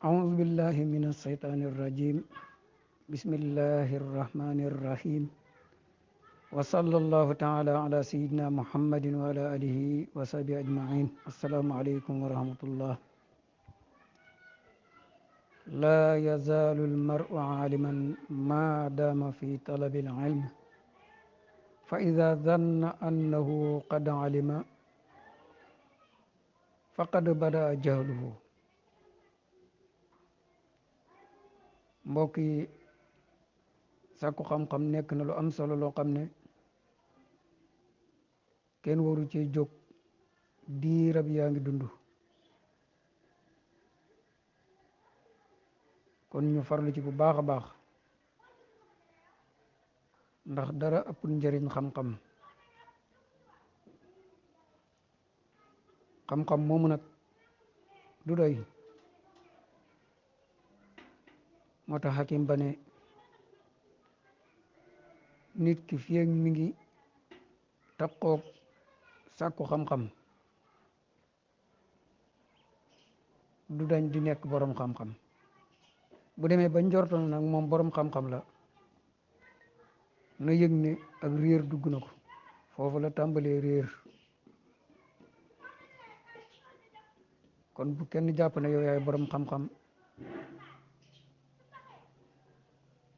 أعوذ بالله من الشيطان الرجيم بسم الله الرحمن الرحيم وصلى الله تعالى على سيدنا محمد وعلى آله وصحبه أجمعين. السلام عليكم ورحمة الله. لا يزال المرء عالما ما دام في طلب العلم فإذا ظن أنه قد علم فقد بدأ جهله. mbokk yi sàkku xam-xam nekk na lu am solo loo xam ne kenn waru ci jóg diirab yaa ngi dund. kon ñu farlu ci bu baax a baax ndax dara ëppul njëriñ xam-xam. xam-xam moomu nag du doy moo tax Hakim ba ne nit ki fi ak mi ngi takkoog sàkku xam-xam du dañ di nekk borom xam-xam. bu demee ba njortoon nag moom borom xam-xam la na yëg ne ak réer dugg na ko, foofu la tàmbalee réer. kon bu kenn jàpp ne yow yaay borom xam-xam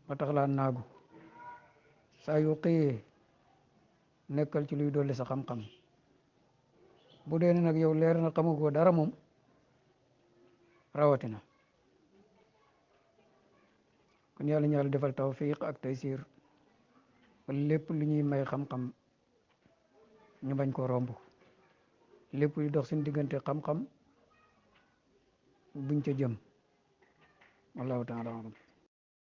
ba tax laa naagu. saa yoo xëyee nekkal ci luy dolli sa xam-xam. bu dee nag yow leer na xamagoo dara moom rawatina. kon yàlla ñu yàlla defal tawfiq ak taysir ba lépp lu ñuy may xam-xam ñu bañ ko romb, lépp lu dox suñu diggante xam-xam buñ ca jëm. wallahu taala alam.